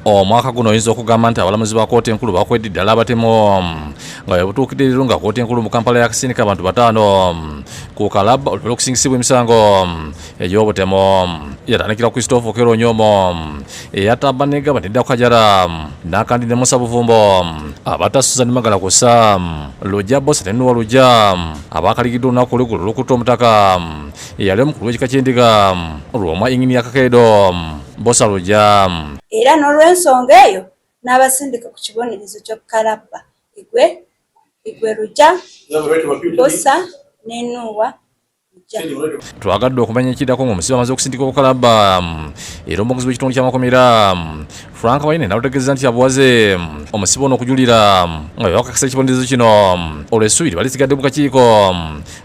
Omwaka guno oyinza okugamba nti abalamuzi ba kkooti enkulu bakwedde ddala abatemu, nga bwe butuukidde leero nga kkooti enkulu mu Kampala yakasindika abantu 5 ku kalabba olw'okusingisibwa emisango egy'obutemu. Yatandikira Christopher Okello Onyum eyatta Banega Batidda Kajara Nakandi ne Musa Buvumbo, abatta Susan Magala Kusa, Lujja Bosa ne Nuwa Lujja, abakaligiddwa olunaku olweggulo olw'okutta omutaka eyali omukulu w'ekika ky'Endiga Lwomwa, Inginiya Kakeedo Bosa Lujja. Era n'olw'ensonga eyo n'abasindika ku kibonerezo ky'okukalabba Igwe, Igwe Lujja, Bosa ne Nuwa Lujja. Twagadde okumanya ekiddako ng'omusibe amaze okusindika obukalabba, era omwogezi w'ekitundu ky'amakomera Frank Waine n'alutegeeza nti abuwaze omusibe ono okujulira nga bwe bakakasa ekibonerezo kino, olwo essuubi liba lisigadde mu kakiiko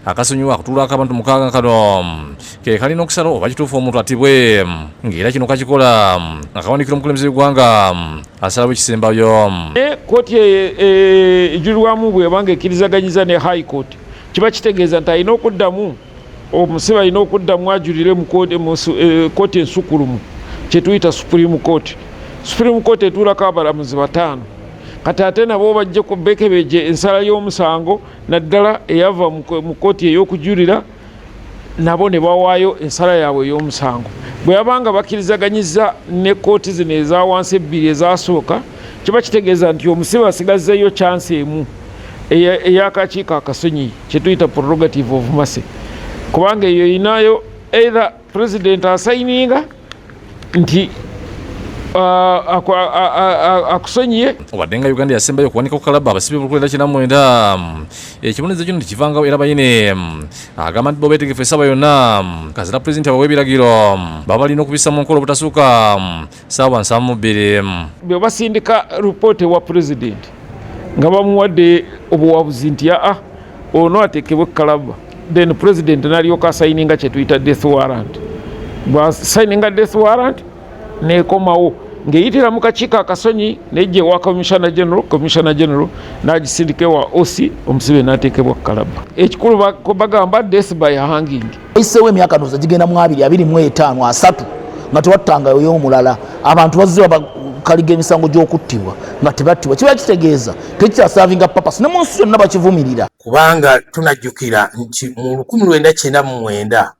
akasonyiwa akutuulako abantu 6 kano ke kalina okusala oba kituufu omuntu attibwe, ng'era kino kakikola nga kawandiikira omukulembeze w'eggwanga asalawo ekisembayo. Kooti ejulirwamu bw'eba nga ekkirizaganyiza ne High Court, kiba kitegeeza nti alina okuddamu, omusibe alina okuddamu ajulire mu kooti ensukulumu, kyetuyita Supreme Court. Supreme Court etuulako abalamuzi 5. Kati ate nabo bajje bekebeje ensala y'omusango, naddala eyava mu kooti ey'okujulira, nabo ne bawaayo ensala yaabwe ey'omusango. Bwe baba nga bakkirizaganyiza ne kooti zino eza wansi ebbiri ezasooka, kiba kitegeeza nti omusibe asigazzeeyo chance emu ey'akakiiko akasonyi, kyetuyita prerogative of mercy, kubanga eyo erinayo either president asayininga nti akusonyiye. Wadde nga Uganda yasembayo okuwanika ku kalabba abasibe 1999, ekibonerezo kino tekivangawo, era Bayine agamba nti bo beetegefu essaawa yonna kasita pulezidenti abawa ebiragiro baba balina okubissa mu nkola obutasuuka ssaawa 72. Bwe basindika ripooti ewa pulezidenti nga bamuwadde obuwabuzi nti aa, ono ateekebwe kalabba, then president n'alyoka asayininga kyetuyita death warrant. Bwasayininga death warrant, nekomawo ng'eyitira mu kakiiko akasonyi, nejja ewa Commissioner General, Commissioner General n'agisindika ewa OC, omusibe n'ateekebwa ku kalabba. Ekikulu bagamba death by hanging. Oyiseewo emyaka ndowooza gigenda mu 20, 25, 30 nga tewattangayo omulala. Abantu bazze bakaliga emisango gy'okuttibwa nga tebattibwa. Kiba kitegeeza tekikyaservinga purpose, ne mu nsi yonna bakivumirira. Kubanga tunajjukira nti mu 1999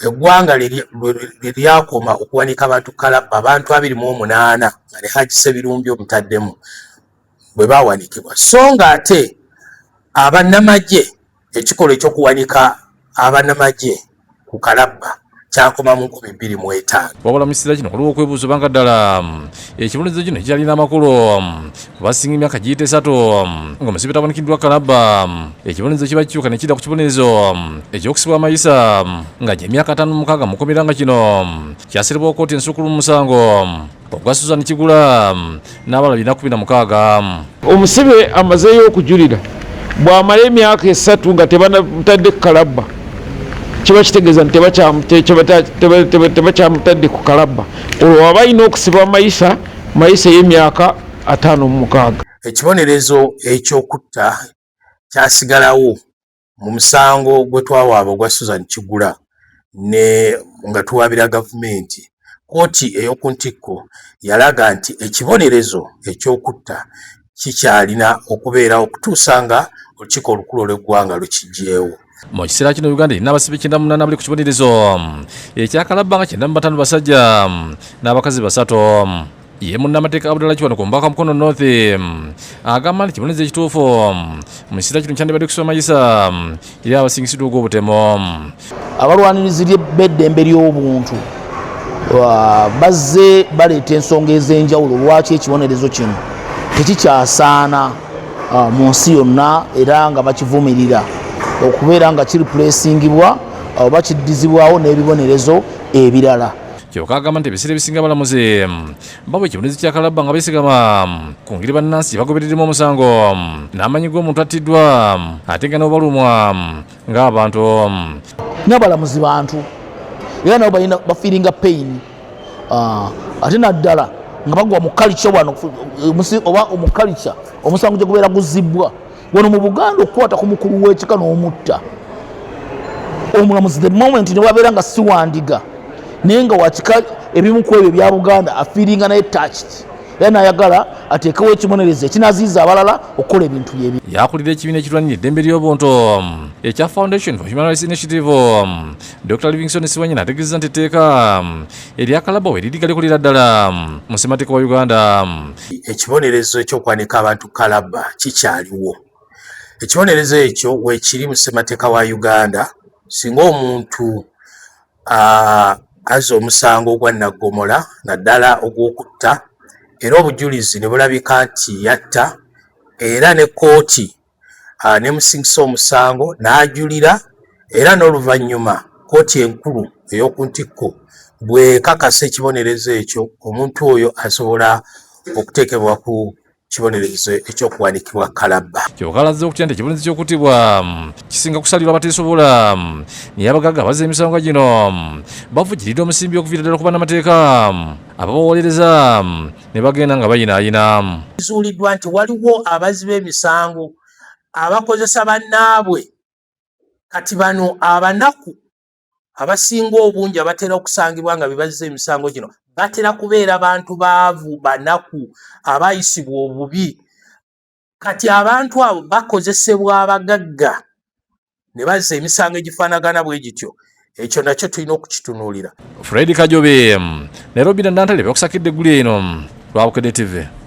eggwanga lwe lyakoma okuwanika abantu kalabba, abantu 28 nga ne Haji Sebirumbi omutaddemu bwe bawanikibwa, so nga ate abannamagye, ekikolwa ekyokuwanika abannamagye ku kalabba kyakoma mu 2005. Wabula mu kiseera kino waliwo okwebuuza obanga ddala ekibonerezo kino kikyalina amakulu, kuba singa emyaka giyita 3 ng'omusibe tabonikiddwa kalabba, ekibonerezo kiba kikyuka ne kidda ku kibonerezo ekyokusibwa amayisa nga gy'emyaka 56 mukomera, nga kino kyasiribwa kooti ensukulu mu musango ogwa Susan Kigula n'abalala 416. Omusibe amazeeyo okujulira, bw'amala emyaka 3 nga tebanamutadde ku kalabba, kiba kitegeeza nti tebakyamutadde ku kalabba. Olwo waba alina okusiba amayisa, mayisa ey'emyaka 56. Ekibonerezo ekyokutta kyasigalawo mu musango gwe twawaaba ogwa Susan Kigula ne nga tuwaabira gavumenti. Kooti ey'oku ntikko yalaga nti ekibonerezo ekyokutta kikyalina okubeerawo okutuusa nga olukiiko olukulu olw'eggwanga lukiggyeewo. Mu kiseera kino Uganda erina abasibe 98 bali ku kibonerezo ekyakalabba, nga 95 basajja n'abakazi 3. Ye munnamateeka Abdallah Kiwanuka, omubaka Mukono North, agamba nti kibonerezo ekituufu mu kiseera kino kyandibadde kusiba mayisa eri abasingisiddwa ogw'obutemu. Abalwanirizi b'eddembe ly'obuntu bazze baleeta ensonga ez'enjawulo lwaki ekibonerezo kino tekikyasaana mu nsi yonna, era nga bakivumirira okubeera nga kireplacingibwa oba kiddizibwawo n'ebibonerezo ebirala. Kyokka agamba nti ebiseera ebisinga abalamuzi bawa ekibonerezo kya kalabba nga beesigama ku ngeri bannansi gye bagobereremu omusango n'amanyi g'omuntu attiddwa, ate nga nabo balumwa ng'abantu. N'abalamuzi bantu, era nabo balina bafeelinga pain, ate naddala nga bagwa mu culture wano oba mu culture omusango gye gubeera guzibbwa wano mu Buganda, okukwata ku mukulu w'ekika n'omutta. Omulamuzi the moment ne wabeera nga si wandiga, Naye nga wakika ebimu ku ebyo ebya Buganda afiiringa naye touched, era nayagala ateekewo ekibonerezo ekinaziiza abalala okukola ebintu byebi. Yakulira ekibiina ekirwanirira eddembe ly'obuntu ekya Foundation for Human Rights Initiative, Dr Livingstone Siwanyina, ategeeza nti etteeka erya kalabba we liri galikulira ddala mu ssemateeka wa Uganda. Ekibonerezo ekyokwanika abantu kalabba kikyaliwo. Ekibonerezo ekyo weekiri mu ssemateeka wa Uganda. Singa omuntu azza omusango ogwa naggomola, naddala ogw'okutta, era obujulizi ne bulabika nti yatta, era ne kkooti nemusingisa omusango n'ajulira, era n'oluvannyuma kkooti enkulu ey'oku ntikko bwekakasa ekibonerezo ekyo, omuntu oyo asobola okuteekebwa ku kibonerezo ekyokuwanikibwa kalabba. Kyokka alaze okutya nti ekibonerezo ky'okuttibwa kisinga kusalirwa abateesobola, naye abagagga abazza emisango gino bavugiridde omusimbi okuviira ddala ku bannamateeka ababawolereza ne bagenda nga bayinaayina. Kizuuliddwa nti waliwo abazzi b'emisango abakozesa bannaabwe. Kati bano abanaku abasinga obungi abatera okusangibwa nga bebazza emisango gino batera kubeera bantu baavu, banaku, abayisibwa obubi. Kati abantu abo bakozesebwa abagagga ne bazza emisango egifaanagana bwe gityo. Ekyo nakyo tulina okukitunuulira. Fred Kajobe, Nairobi na Nantale, byakusakidde eggulu eno lwa Bukedde TV.